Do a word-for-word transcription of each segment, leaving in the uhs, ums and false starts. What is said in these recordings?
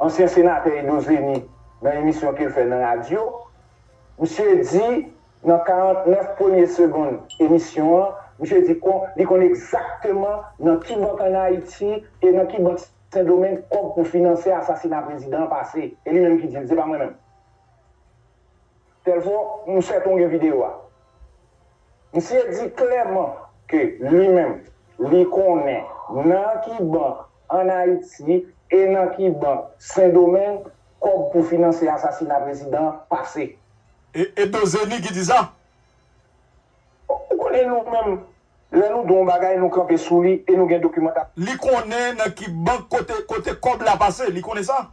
ansyen senatè Edo Zeni, nan emisyon ke l fè nan radyo, misye di, nan karantnèf premye segonn emisyon an, misye di kon, li konn egzakteman nan ki bank ann Ayiti e nan ki bank Sendomeng kòb pou finanse asasina prezidan an pase. E li menm ki di l, se pa mwen menm. Tèlfò, m sèten w gen videyo a. Misye di klèman ke li menm, li konnen nan ki bank ann Ayiti e nan ki bank Sendomeng kòb pou finanse asasina prezidan an pase. E, e Dozeni ki di sa? Ou konnen nou menm, lè nou di yon bagay, nou kanpe sou li e nou gen dokimantasyon. Li konnen nan ki bank kote, kote kòb la pase, li konnen sa?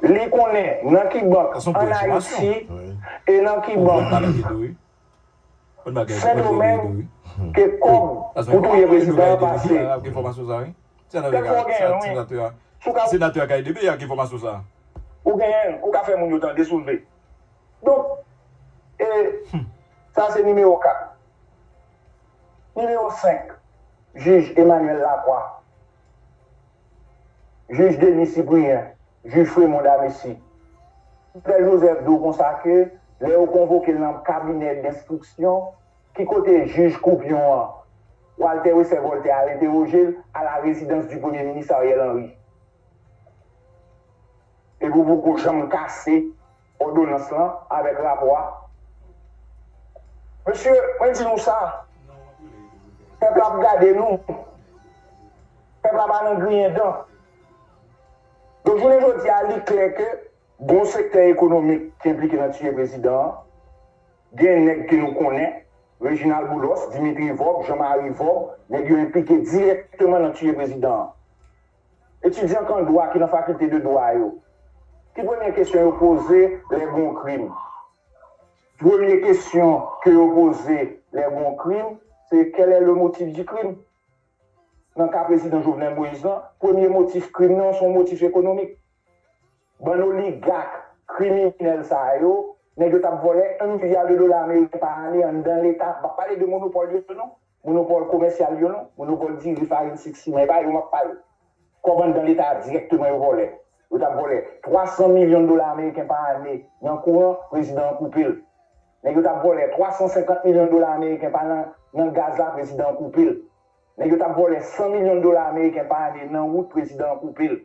Li konnen nan ki bank ann Ayiti e nan ki bank Sendomeng ke kòb pou touye prezidan an pase. Tèlfò w genyen l, wi. Si w ka, senatè a ka ede peyi a ak enfòmasyon sa a. Ou genyen l, ou ka fè moun yo tande si w vle. Donk, e, sa se nimewo kat. Nimewo senk, jij Emmanuel Lacroix, jij Denis Cyprien, jij Fremond Amesi. Frè Joseph di w konsa ke lè yo konvoke l nan kabinè denstriksyon, ki kote jij koupyon an, Walter Wesser Voltaire, al entèwoje l à la résidence du Premier ministre Ariel Henry. Epi w poko janm kase òdonans lan avèk rapò a. Mesye, mwen di nou sa, pèp la ap gade nou. Pèp la pa nan griyen dan. Donk, jounen jodi a, li klè ke gon sektè ekonomik ki enplike nan tiye prezidan an. Gen nèg ke nou konnen, Reginald Boulos, Dimitri Vorbe, Jean Marie Vorbe, nèg yo enplike dirèkteman nan tiye prezidan an. Etidyan k an dwa ki nan fakilte de dwa yo, ki premye kesyon yo poze lè gon krim? Premye kesyon ke yo poze lè gon krim, se quel est le motif du crime? Nan ka prezidan Jovenel Moïse lan, premye motif krim nan se yon motif ekonomik. Bann oligak kriminèl sa yo, nèg yo t ap vòlè yon milya de dola ameriken pa ane anndan leta. M p ap pale de monopòl yo non, monopòl komèsyal yo non, monopòl diri, farin, sik, siman, e pa yo m ap pale. Kòb anndan leta a dirèkteman yo vòlè. Yo t ap vòlè twa san milyon dola ameriken pa ane nan kouran, prezidan an koupe l. Nèg yo t ap vòlè twa san senkant milyon dola ameriken pa nan, nan gaz la, prezidan an koupe l. Nèg yo t ap vòlè san milyon dola ameriken pa ane nan wout, prezidan an koupe l.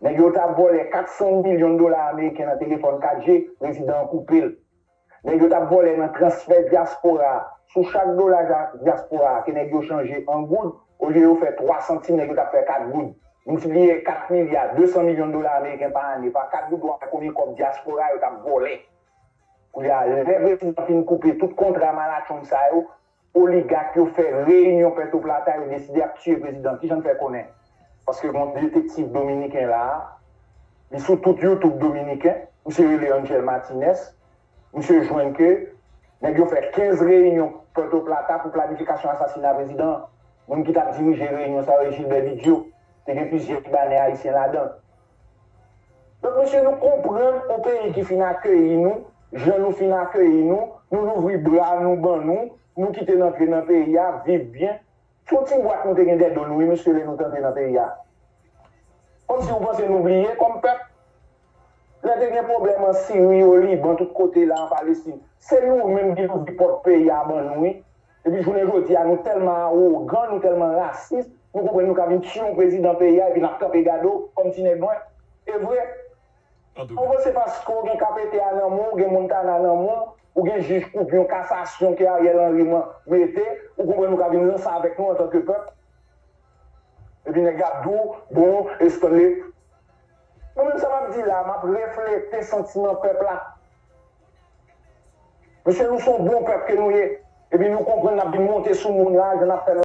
Nèg yo t ap vòlè kat san milyon dola ameriken nan telefòn kat G, prezidan an koupe l. Nèg yo t ap vòlè nan transfè dyaspora a. Sou chak dola dyaspora a ke nèg yo chanje an goud, olye yo fè twa santim, nèg yo t ap fè kat goud. Miltipliye kat milya de san milyon dola ameriken pa ane pa kat goud, w ap wè konbyen kòb dyaspora yo t ap vòlè. Koulye a, lè prezidan fin koupe tout kontra malatchong sa yo, oligak yo fè reyinyon Puerto Plata, yo deside ap tiye prezidan. Kijan n fè konnen? Paske gon detektiv dominiken la a, li sou tout YouTube dominiken, misye rele Angel Martinez, misye jwenn ke nèg yo fè kenz reyinyon Puerto Plata pou planifikasyon asasina prezidan an. Moun ki t ap dirije reyinyon sa yo, Gilbert Bigio, te gen plizyè Ibanè ayisyen ladan l. Donk, mesye, nou konprann yon peyi ki fin akeyi nou, jan nou fin akeyi nou, nou louvri bra nou ban nou, nou kite n antre nan peyi a, viv byen. Se yon ti bwat nou te gen dèdo nou, wi, mesye, lè nou t antre nan peyi a. Kòmsi ou panse nou bliye kòm pèp? Lè te gen pwoblèm an Siri, o Liban, tout kote la, an Palestin, se nou menm ki louvri pòt peyi a ban nou, wi. Epi jounen jodi a, nou tèlman awogan, nou tèlman rasis, nou konprann nou ka vin tiye yon prezidan peyi a epi n ap kanpe gade w kòm ti nèg nwè. E vre. Ou panse paske w gen K P T A nan men w, ou gen Montana nan men w, ou gen jij koupyon kasasyon ke Ariel Henry mete, ou konprann nou ka vin ranse avèk nou antanke pèp? Epi nèg yo ap di w, bon, Stanley. Mwen menm sa m ap di la, m ap reflete santiman pèp la. Mesye, nou se yon bon pèp ke nou ye. Epi nou konprann n ap vin monte sou moun la, jan n ap fè